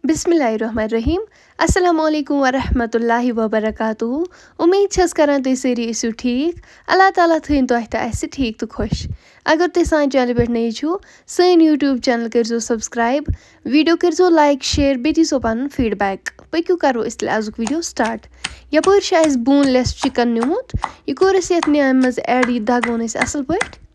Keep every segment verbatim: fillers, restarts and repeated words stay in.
بسم اللہ الرحمن الرحیم۔ السلام علیکم ورحمۃ اللہ وبرکاتہ۔ امید چھس کران تُہۍ سٲری ٲسِو ٹھیٖک۔ اللہ تعالیٰ تھٲیِن تۄہہِ تہٕ اَسہِ ٹھیٖک تہٕ خۄش۔ اگر تُہۍ سانہِ چینلہِ پٮ۪ٹھ نٔے چھِو، سٲنۍ YouTube channel کٔرۍزیو subscribe، video کٔرۍزیو like، share، بیٚیہِ دیٖزیو پنُن feedback۔ پٔکِو کرو أسۍ تیٚلہِ آزُک video start۔ یپٲرۍ چھِ اَسہِ boneless chicken نیومُت۔ یہِ کوٚر اَسہِ یَتھ نیامہِ منٛز add، یہِ دَگوون أسۍ اَصٕل پٲٹھۍ۔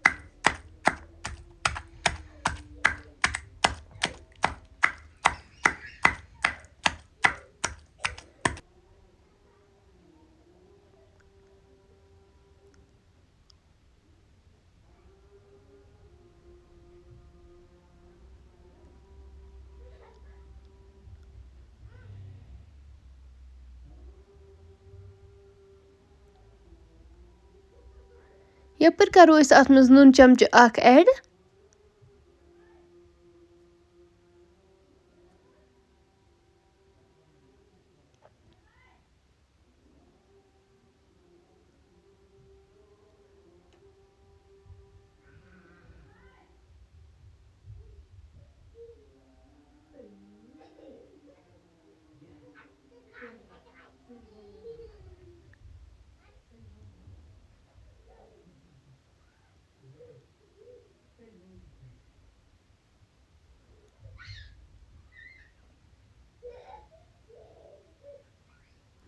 یپٲرۍ کرو أسۍ اَتھ منٛز نُن چمچہٕ اکھ add۔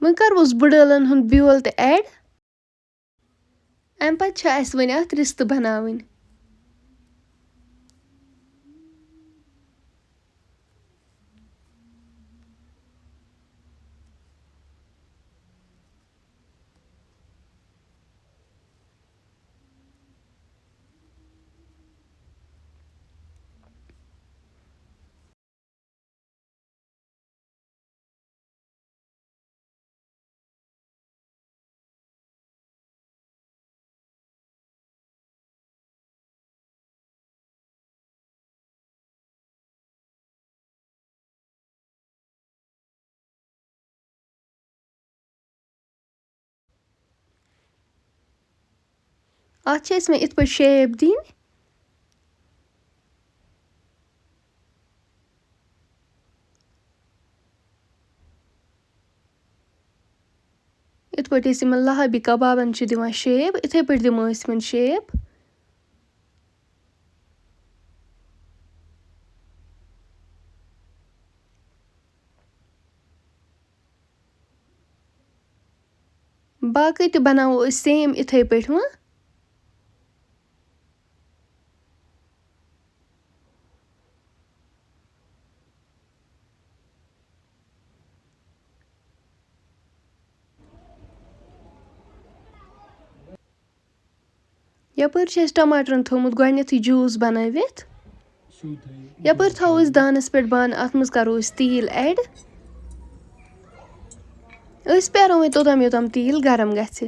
وۄنۍ کَرہوس بٕڑ ٲلَن ہُنٛد بیول تہِ add۔ اَمہِ پَتہٕ چھِ اَسہِ وۄنۍ اَتھ رِستہٕ بَناوٕنۍ۔ اَتھ چھِ اَسہِ وۄنۍ یِتھ پٲٹھۍ shape دِنۍ۔ یِتھ پٲٹھۍ أسۍ یِمَن لَہابی کبابَن چھِ دِوان shape، یِتھَے پٲٹھۍ دِمو أسۍ یِمَن shape۔ باقٕے تہِ بَناوو أسۍ same یِتھَے پٲٹھۍ وۄنۍ۔ یَپٲرۍ چھِ اَسہِ ٹماٹرَن تھوٚومُت گۄڈٕنٮ۪تھٕے juice بَنٲوِتھ۔ یَپٲرۍ تھاوو أسۍ دانَس پٮ۪ٹھ بانہٕ، اَتھ منٛز کَرو أسۍ تیٖل add۔ أسۍ پیٛارو وۄنۍ توٚتام یوٚتام تیٖل گرم گژھِ۔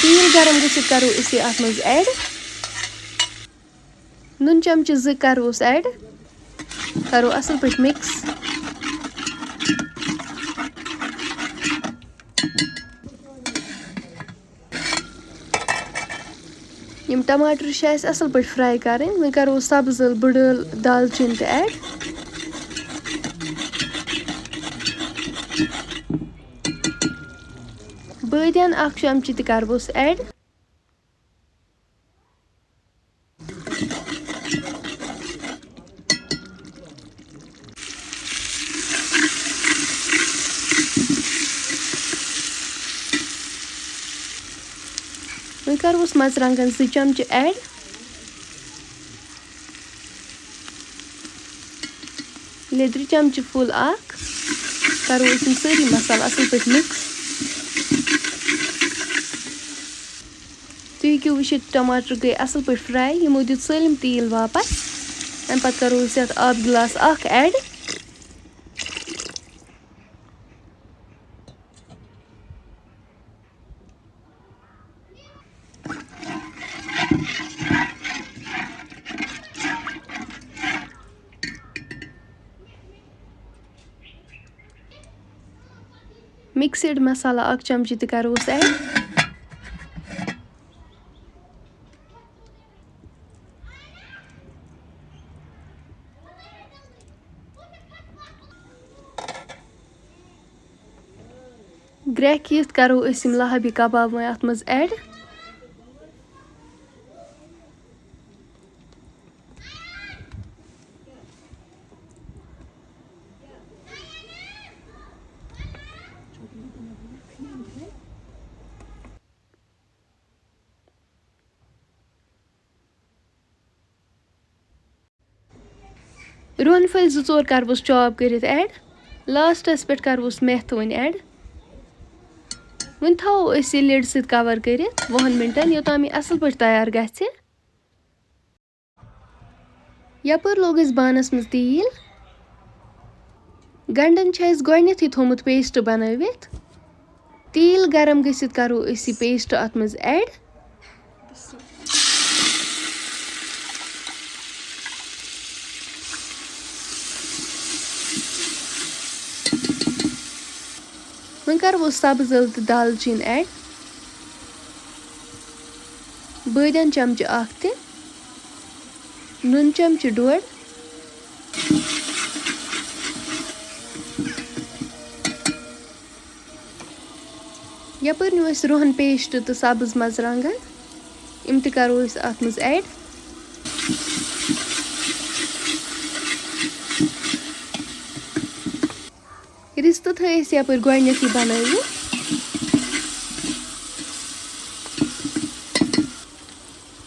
تیٖل گرم گٔژھِتھ کَرو أسۍ یہِ اَتھ منٛز add۔ نُن چمچہٕ زٕ کَروس add۔ کَرو اَصٕل پٲٹھۍ mix۔ یِم ٹماٹر چھِ اَسہِ اَصٕل پٲٹھۍ fry کَرٕنۍ۔ وۄنۍ کَرو سَبٕز ٲلہٕ، بٕڑ ٲلہٕ، دالچیٖن تہِ add۔ بٲدیان اَکھ چمچہٕ تہِ کَرٕ بہٕ add۔ وۄنۍ کَرہوس مرژٕوانٛگن زٕ چمچہٕ add۔ لیٚدرِ چمچہٕ full اکھ۔ کَرو أسۍ یِم سٲری مصالہٕ اَصٕل پٲٹھۍ mix۔ تُہۍ ہیٚکِو وٕچھِتھ، ٹماٹر گٔے اَصٕل پٲٹھۍ fry، یِمو دیُت سٲلِم تیٖل واپس۔ اَمہِ پَتہٕ کَرو أسۍ یَتھ آبہٕ گِلاس اَکھ add۔ Mixed مصالہٕ اَکھ چمچہٕ تہِ کَروس add۔ گرٛٮ۪کھ یِتھ کَرو أسۍ یِم لَہَبہِ کَباب وۄنۍ اَتھ منٛز add۔ رۄہن پھٔلۍ زٕ ژور کَرٕوس chop کٔرِتھ add۔ Lastس پٮ۪ٹھ کَرٕوس میتھ وۄنۍ add۔ وۄنۍ تھاوو أسۍ یہِ lid سۭتۍ cover کٔرِتھ وُہن مِنٹَن، یوٚتام یہِ اَصٕل پٲٹھۍ تیار گژھِ۔ یَپٲرۍ لوگ اَسہِ بانَس منٛز تیٖل۔ گنڈن چھُ اَسہِ گۄڈٕنیتھٕے تھوٚومُت paste بنٲوِتھ۔ تیٖل گرم گٔژھِتھ کرو أسۍ یہِ paste اَتھ منٛز add۔ وۄنۍ کرو أسۍ سبٕز ٲلہٕ تہٕ دالچیٖن add۔ بٲدیان چمچہٕ اکھ تہِ، نُن چمچہٕ ڈوٚڈ۔ یپٲرۍ نیوٗ اَسہِ رۄہن paste تہٕ سبٕز مرژٕوانٛگن، یِم تہِ کرو أسۍ اَتھ منٛز add۔ رِستہٕ تھٲے اَسہِ یَپٲرۍ گۄڈٕنٮ۪تھٕے بَنٲوِتھ۔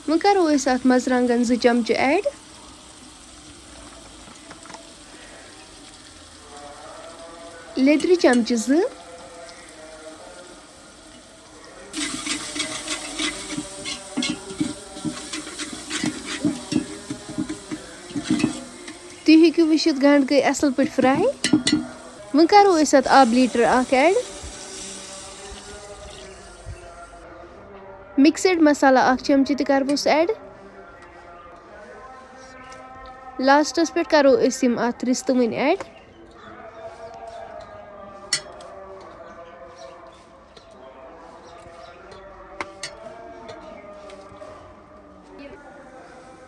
وۄنۍ کَرو أسۍ اَتھ مَرژٕوانٛگَن زٕ چَمچہٕ add۔ لیٚدرِ چَمچہٕ زٕ۔ تُہۍ ہیٚکِو وٕچھِتھ، گنٛڈٕ گٔے اَصٕل پٲٹھۍ fry۔ وۄنۍ کَرو أسۍ اَتھ آبہٕ لیٖٹر اَکھ add۔ Mixed مصالہ اَکھ چمچہٕ تہِ کَرٕ بہٕ add۔ Lastس پٮ۪ٹھ کَرو أسۍ یِم اَتھ رِستہٕ وٕنۍ add۔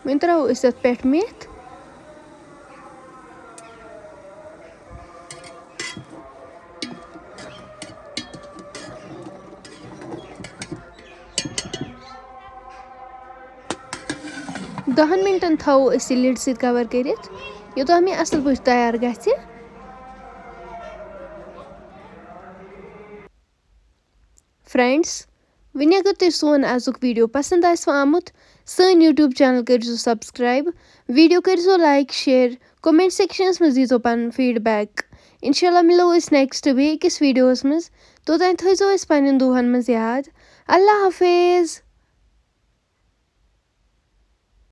وۄنۍ ترٛاوو أسۍ اَتھ پٮ۪ٹھ میتھ۔ دَہَن مِنٹَن تھاوو أسۍ یہِ lid سۭتۍ cover کٔرِتھ، یوٚتام یہِ اَصٕل پٲٹھۍ تیار گژھِ۔ Friends، وۄنۍ اگر تۄہہِ سون آزُک video پسنٛد آسِوٕ آمُت، سٲنۍ YouTube channel کٔرۍزیو subscribe، video کٔرۍزیو like، share، comment sectionس منٛز دیٖزیو پنُن feedback۔ انشاءاللہ مِلو أسۍ next بیٚیہِ أکِس videoس منٛز۔ توٚتام تھٲیزیو أسۍ پننٮ۪ن دُعاہن منٛز یاد۔ اللہ حافظ۔